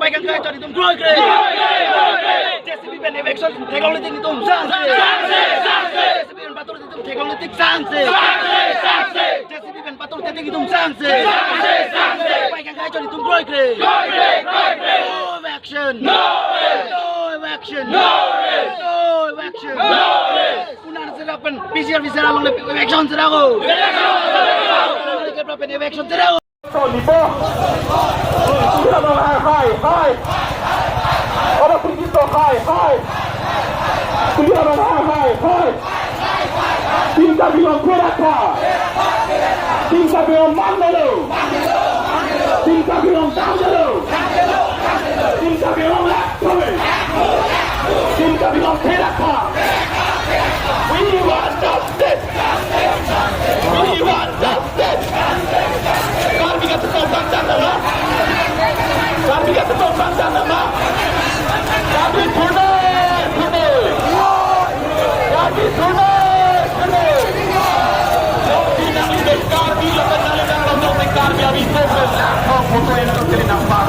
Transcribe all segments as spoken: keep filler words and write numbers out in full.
Paikang kachot itum kroikre. J C B pen eviction theklongle tik itum sangse. J C B pen patur tik itum theklongle tik sangse. J C B pen patur tik itum sangse. Paikang kachot itum kroikre. No eviction. No eviction. No eviction. Kunar sera pen P G R V sera along le eviction sera ko. Kunar ke pra pen eviction sera ko. Nipo. Kuliah abang hai, hai. Ora Kristo hai, hai. Kuliah abang hai, hai, hai. Tim Karbi Anglong phe rakha. Tim Karbi Anglong manglo. Tim Karbi Anglong damlo. Tim Karbi Anglong lak thoi. Tim Karbi Anglong phe rakha. We want justice. We want justice. Karbi ka tetap bangsa nama. Karbi ka tetap bangsa nama. Karbi thurna, thurna. Karbi thurna, thurna. Karbi nang ini Karbi lapen nang ini nang Karbi abi fokus. Mau foto yang terjadi nampak.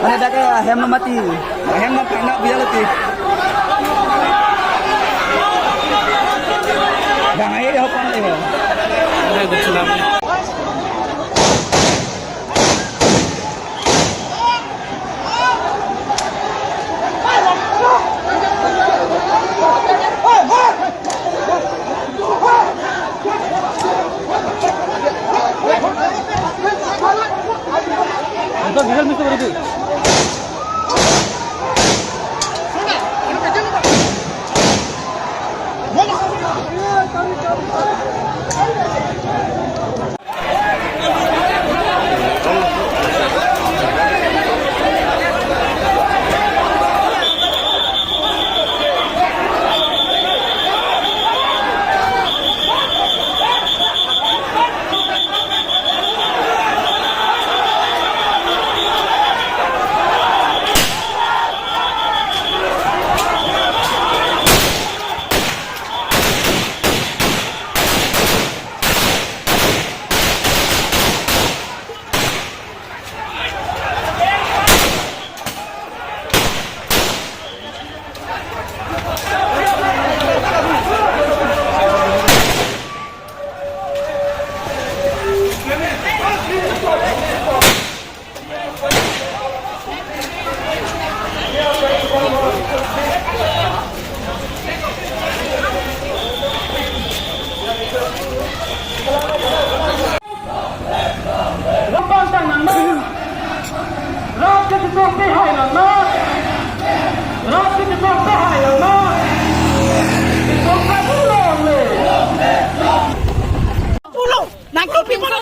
Mane dak ke ahem lo mati. Ahem lo pernah biar lagi. Bang, ayo, dia hopang, ayo.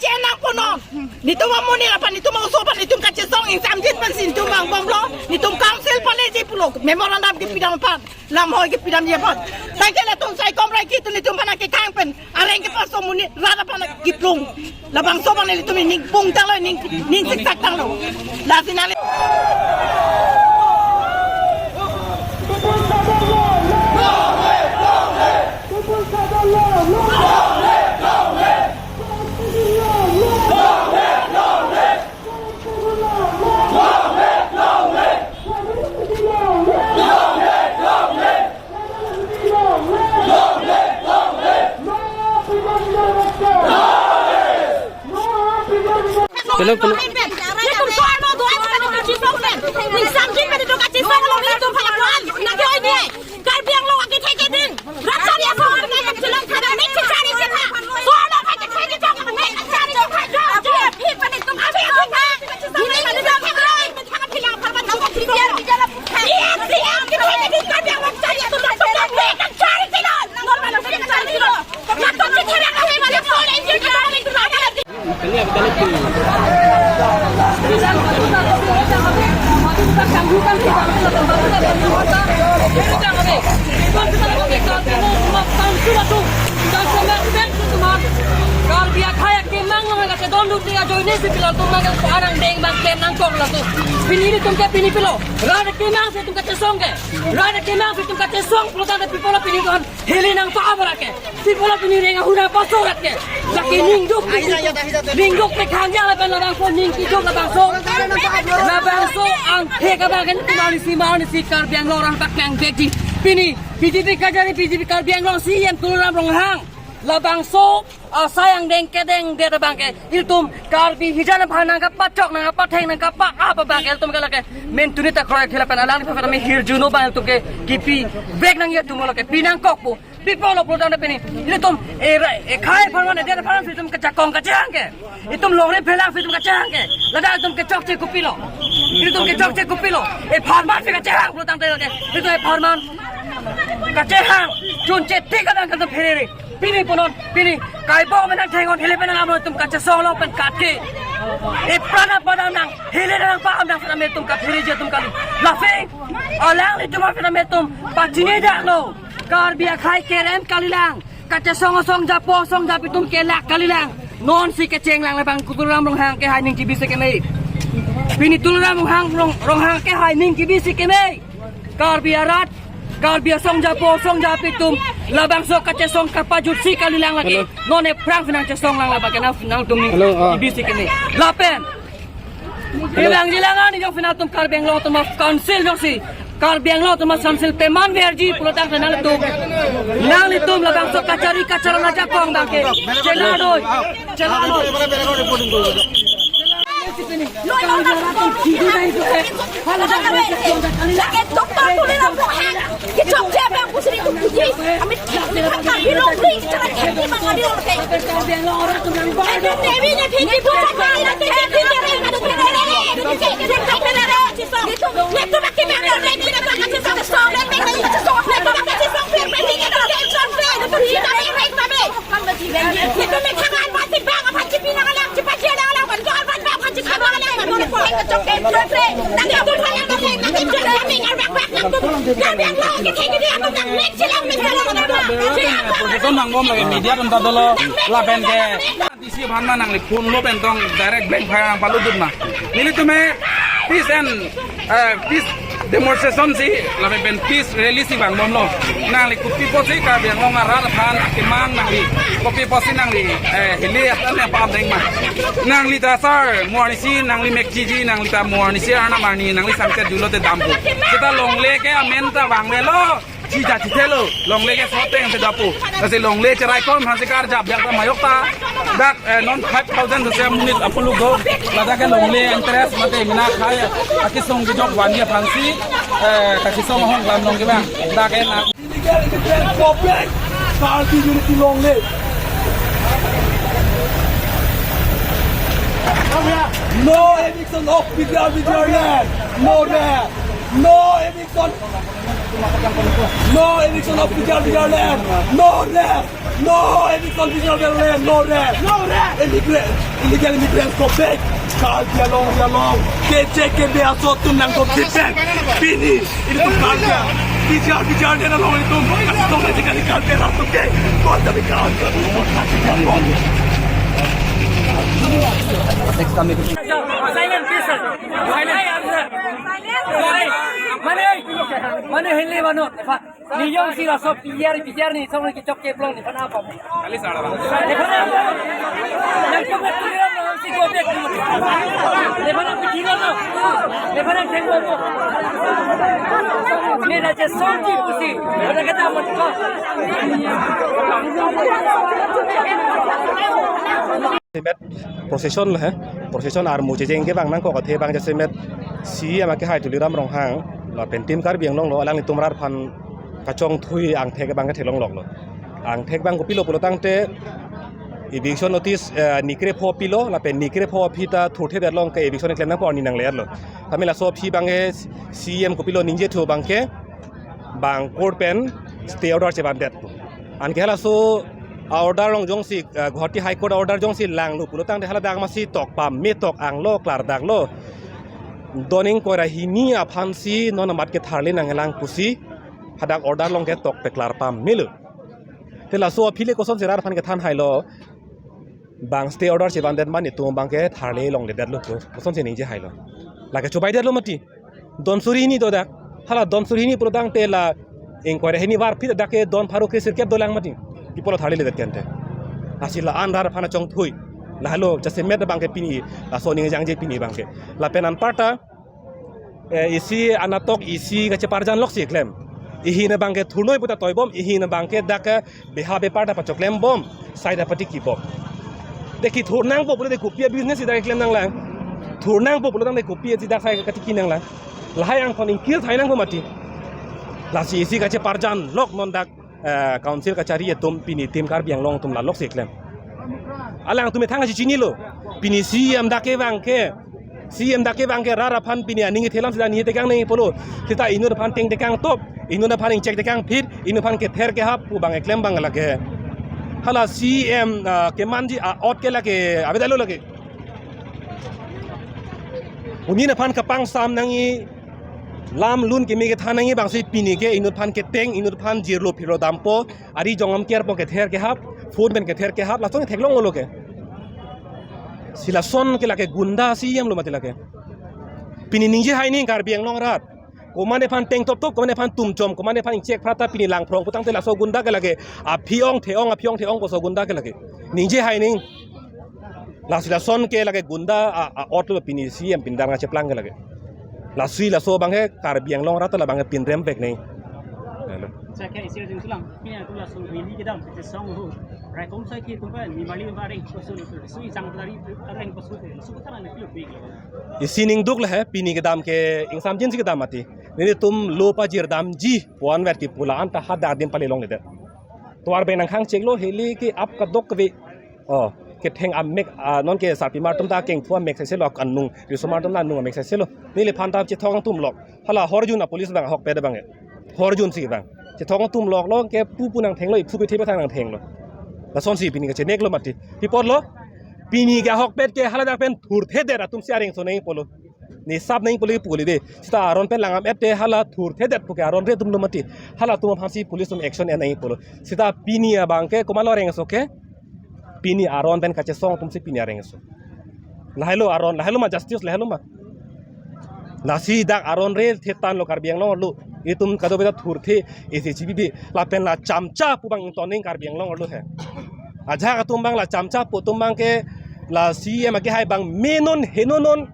chai nangpo non. Netum amonit aphan, netum a-oso aphan, netum kachesong ingsamjin pensi netum vangbomlo. Netum council paleji pulo, memorandum kepidam aphan, lamhoi kepidamji aphan. Tangke latum saikom rai kitu netum aphan kekang pen areng kepasong amonit rat aphan kiplung. Labangso abang nelitum ning pungtanglo, ning, ning siksaktanglo. Lasi nang Hello, hello. Karbi akhai akemang nang kachedondun ajoine si pilo atum nang arang deng bang klem nangkok latum. Pini netum ke pini pilo. Rat akemang si itum kachesong ke. Rat akemang si itum kachesong pulo tangte pipolo pini tuhan. Hili nangpa abra ke. Pipolo pini reng ahuna pasorat ke. Jake ningduk, ningduk. Ningduk te khang jala pen labangso ning kiduk labangso. Labangso angthek abang ke netum arnisi arnisi Karbi Anglong arat paknang bedi. Pini B J P kajari B J P Karbi Anglong C E M Tuliram Ronghang. Labangso asai angdeng kedengdet abang ke ilitum Karbi hijan aphan nangkapachok, nangkapatheng, nangkapa-ap abang ke ilitum ke lake mentuni ta kroikre lapen alangliphan kami hirjuno abang ilitum ke kipivek nangji atum lake pinangkokpo. Pipolo pulo tangte pini ilitum e ra-, ekhai apharman, edet apharman si itum kejakong kachehang ke. Itum longri phelang si itum kachehang ke. Ladak itum kechokche kopilo. Itum kechokche kopilo. Epharman si kachehang pulo tangte ke. Itum epharman kachehang. Chunche tik abang ke itum pherere. Pini punon, pini kaibong menang thengon hili penang amo itum kachesong along pen katke. Epran apadam nang hili nangpa-am nang sitame itum kaphereji atum kali. Lasi alanglitum aphan sitame itum pachini daklo. Karbi akhai kerem kalilang. Kachesong asong japo asong japi atum kelak kalilang. Non si kecheng lang labang Tuliram Ronghang kehai ning chibi si keme. Pini Tuliram Ronghang Rong, Ronghang kehai ning chibi si keme. Karbi arat, Karbi asong japo asong japi atum labangso kachesong kapajutsi kalilang lake. Hello. Non ephrang si nangchesong lang labang ke nang, nangtum ning, hello, ah, chibi si keme. Lapen Hello. Ilang jilangan ijong pinatum Karbi Anglong Autonomous Council jongsi. Karbi Anglong Autonomous Council peman verji pulo tangte nanglitum. Nanglitum labangso kachari kacharana ajakong abang ke. Chenadoi. Chenadoi. Lake Doctor Tuliram Ronghang kechokche abang pusri kupuji. Ami Karbi along ri chara kheti mang adi ong ke. Devi ne phi ki puja kai na te ke phi ke re ka te re re re. Netum aki bang re re re ka chisong. Netum aki bang re re re ka chisong. Netum me thangan pati bang pati pinang alam, pati alam, pati alam, pati alam. Protection nangbom lake media atum ta dolo lapen ke. D C aphan ma nangli phone lo pen tong direct blank fire nangpalutdun ma. Nelitum peace and, eh, peace demonstration si lapen pen peace rally si vangbomlo. Nangli kopi pusi Karbi Anglong arat aphan akemang nangli, kopi pusi nangli, eh, hili atan ne pa deng ma. Nangli ta sir, mo arnisi nangli mekjiji, nangli ta mo arnisi arnam arni, nangli sangse julo te dampo. Seta longle ke amen ta vanglelo, chija chithelo, longle ke soteng si dapo. Lasi longle cherai kom hansi karjap jak ta majok ta. Dak, eh, non five thousand sose amonit apuluk do. Ladak ke longle interest mate mena khai akisong kejok vanji aphansi, eh, kakisong ahong lam long ke bang. Dak ke na. Karbi unity long live. No eviction of P G R B G R land. No rest. No eviction. No eviction of P G R B G R land. No rest. No eviction P G R B G R land. No rest. No rest. Immigrant, illegal immigrants go back. Karbi Anglong, Anglong. Kechek kebe aso atum nangkok si pen. Pini. Ilitum Karbi, P G R, P G R ni along ilitum. Kasi tong na jika ni Karbi atum ke. Kota di Karbi. Silent, please, sir. Silent. Mane, mane, hili mano. Niyom si laso P G R, P G R ni song ki chok ke blong ni pana apa? Kali sara. Yang chok ke tuliram na si go back. Lebanon ke tuliram na. Lebanon ke go. Ni na je song ki pusi. Ada kata apa ko? Semet procession lo he, procession armu checheng ke bang nangkok athe bang jasemet C E M akehai Tuliram Ronghang lapen Team Karbi Anglong lo alanglitum rat aphan kachongthui angthek bang ke theklong loklo. Angthek bang kopilo pulo tangte eviction notice, eh, ni krepho pilo lapen ni krepho aphi ta thurthedetlo, anke eviction keklem nangpo arni nangledetlo. Tame laso aphi bang ke C E M kopilo ningjethu bang ke bang court pen stay order chevandet. Anke halaso a-order along jongsi, eh, Guwahati High Court a-order jongsi langlo pulo tangte haladak masi tok pame, tok anglo, klardaklo. Don ingkoi ra hini aphansi non amat ketharle nanglang pusi hadak order along ke tok peklar pamelo. Te laso aphi le kosonsi rat aphan kethan hailo. Bang stay order chevandet ma netum bang ke tharle longledetlo, kosonsi ningje hailo. Lake chobaidetlo mati. Don suri hini do dak. Hala don suri hini pulo tangte la ingkoi ra hini varphit dak ke don pharo kre sirkep dolang mati. Pi apotlo tharleledetke ante? Lasi la-an rat aphan kachongthui. Lahelo jasemet bang ke pini. Laso ning jangje pini bang ke. Lapen anparta, eh, isi anatok isi kacheparjan loksi klem. Ihin bang ke thurnoi puta toibom, ihin bang ke dak ke beha bepar ta pachoklembom, sai ta patikibom. Deki thur nangpo pulo de kopi a-business dak keklem nanglang. Thur nangpo pulo tangte kopi dak sai katiki nanglang. Lahai angthon ingkir thai nangpo mati. Lasi isi kacheparjan lok non dak, eh, council kachari atum pini Team Karbi Anglong atum la loksi klem. Alangtum ethang kachechinilo. Pini C E M dak ke bang ke, C E M dak ke bang ke rat aphan pini aning ithelam sita ni tekang nangji pulo. Sita inut aphan teng tekang top, inut aphan ingchek tekang phit, inut aphan kether kehap pu bang keklem bang lake. Hala C E M, ah, kemanji a-ot ke lake, avedetlo lake. Pini inut aphan kapangsam nangji, lam lun keme kethan nangji bangsi pini ke inut aphan keteng, inut aphan jirlo phirlo dampo, ari jongam kerpo kether kehap, phone pen kether kehap, lason theklonglo ke. Si lason ke lake gunda C E M lo mati lake. Pini ningje hai ning Karbi Anglong rat. Komat aphan teng top top, komat aphan tum chom, komat aphan ingchek phrat ta pini langphrong pu tangte laso gunda ke lake aphi-ong the-ong, aphi-ong the-ong koso gunda ke lake. Ningje hai ning. Lasi lason ke lake gunda a, a-ot lo pini C E M pini dar nangcheplang ke lake. Lasi laso bang ke Karbi Anglong rat la bang ke pinrem vek nangji. Hello. Sa ke isi jing sulang, pini aku langsung ini kita, kita song ho. Rekom sa ke tumpa ni mali ba reng koso lo, so isang dari reng koso lo, so kata na kilo big lo. Isi ning duk le he, pini kedam ke ingsamjinsi kedam mati. Nelitum lo pajirdamji, puan ver kipu la-an ta hadak adim pale longledet. Tovar beng nangkhang cheklo, heli ke ap kadok kave. Oh, ketheng amek, ah, non ke sarpimar atum ta kengthu amek seselo, anung, risomar atum ta anung amek seselo. Neliphan ta chethok nangtumlok. Hala horjun a-police bang ahokpet bang ke. Horjunsi bang. Chethok nangtumloklo ke pupu nangthenglo, iphu pithe pathang nangthenglo. Lasonsi pini kacheneklo mati. Pi apotlo? Pini ke ahokpet ke haladak pen thurthedet atumsi areng so nangji pulo. Ni sap nangji pulo pu kali de. Sita aron pen langdam-et te hala thurthedet pu ke aron re atum lo mati. Halatum aphansi police atum action en nangji pulo. Sita pini abang ke komatlo areng so ke? Pini aron pen kachesong atumsi pini areng so. Lahelo aron, lahelo ma justice, lahelo ma. Lasi dak aron re thetan lo Karbi Anglong arlo. Itum kadokave ta thurthe, isi chibibi. Lapen la chamcha pu bang ington nangji Karbi Anglong arlo he. Ajahak atum bang la chamcha pu atum bang ke la C E M akehai bang menon henonon.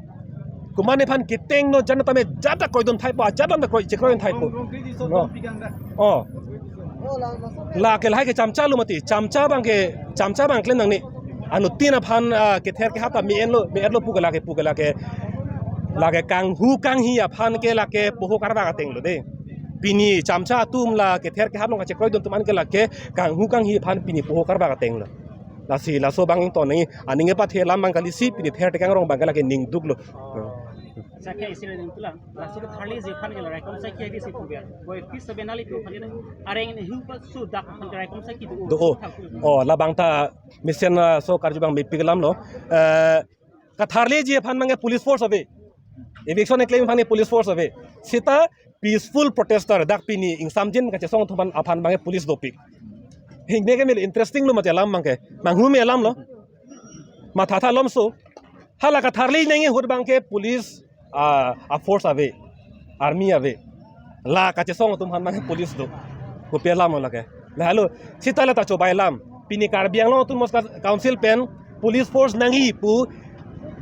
Komat aphan ketengno jana tame jada kroidun thaipo, jada tame kroi chekroidun thaipo. No. Oh. Lake lahai ke chamcha lo mati, chamcha bang ke, chamcha bang klem nangne. Anuttin aphan, ah, kether kehap ta me-enlo, me-enlo pu ke lake, pu ke lake. Lake kanghu kanghi aphan ke lake poho karbak ateng lo de. Pini chamcha atum la kether kehap along kachekroidun atum an ke lake kanghu kanghi aphan pini poho karbak ateng lo. Lasi laso abang ington nangji, aning kepathe alam abang kalisi, pini ther tekang rong abang ke lake ning duklo. Sakhya isi ring tulang, laso ketharleji aphan ke la raikom sakhya di si puber. Boy fis sebenali tu aphan ke areng ne hu pa su dak aphan ke raikom sakhya do. Do o. Oh, labang ta mesen, ah, so karju abang mepik alamlo. Eh, ketharleji aphan abang ke police force ave. Eviction claim aphan ke police force ave. Seta peaceful protester dak pini ingsamjin kachesong atum aphan abang ke police dopik. Hingne ke mil interesting lo mati alam abang ke. Manghu me alamlo. Mathatha lomso. Hala ketharle nangji ahut abang ke police, ah, a force ave. Army ave. La kachesong atum aphan abang ke police do. Kopi alamlo lake. Lahelo, seta la ta chobai alam. Pini Karbi Anglong Autonomous Council pen police force nangji pu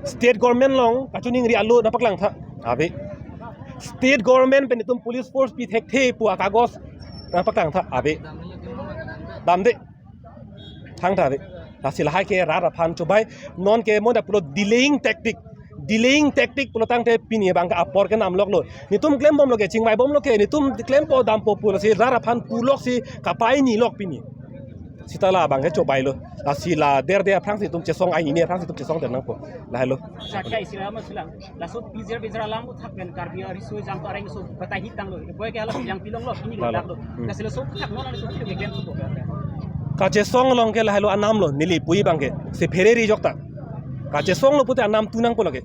state government along kachiningri alo nangpaklang tha. Ave. State government pen itum police force pi thekthe pu akagos nangpaklang tha. Ave. Damde. Thangta ave. Lasi lahai ke rat aphan chobai. Non ke mo da pulo delaying tactic. Delaying tactic pulo tangte pini abang ke apor ke namloklo. Netum klembomlo ke, chingvaibomlo ke, netum klempo dampo pu lasi rat aphan pulok si kapai nilok pini. Seta la abang ke chobailo. Lasi la derde aphrangsi itum chesong, ai nini aphrangsi itum chesong den nangpo. Lahelo. Sakhya isi lam silang. Laso pijer pijer alam aputhak pen Karbi ariso jang to areng so batai hit tanglo. Boy ke hala yang pilonglo, pini lo Lalo. Daklo. Hmm. Lasi laso aputhak non laso aputhak ke klem supo. Kachesong along ke lahelo anamlo, neli pu-i abang ke. Si pherere jokta. Kachesonglo pute anam tu nangpo lake.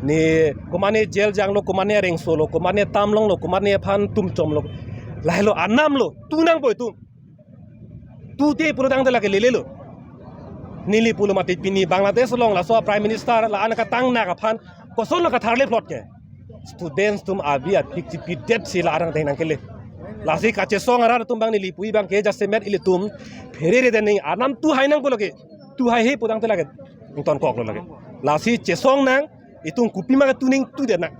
Ne komane jail janglo, komane arengsolo, komane tamlonglo, komane aphan tum chomlo. Lahelo anamlo, tu nangpo itum. Tute pulo tangte lake lelelo. Neli pulo mati pini Bangladesh along laso Prime Minister la-an katangnak aphan kosonlo ketharle plot ke. Students atum abi apik chipidet si la arang deng nangkele. Lasi kachesong arat atum abang neli pu-i abang ke jasemet ilitum pherere den nangji, anam tu hai nangpo lake. Tu haihe pu tangte lake ingtonkoklo lake. Lasi chesong nang, itum kopima ketu nangji tu den nang.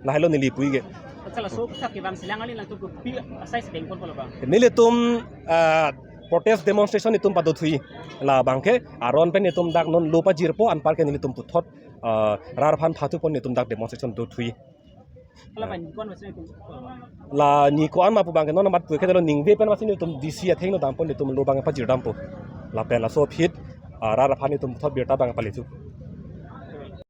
Lahelo neli pu-i ke. Acha, laso aputhak ke bang silang ali nangtum kopi asai sedeng pon polo bang. Nelitum, ah, protest demonstration itum pado thuji. La abang ke aron pen itum dak non lo pajirpo, anpar ke nelitum puthot, ah, rat aphan phathupon itum dak demonstration do thuji. Hala bang kon masih itum. La ni ko-an ma pu abang ke non amat pu ke lo ningve pen masih itum D C athengno dampon itum lo abang pajir dampo. Lapen laso aphi, ah, rat aphan itum puthot birta abang pale thu.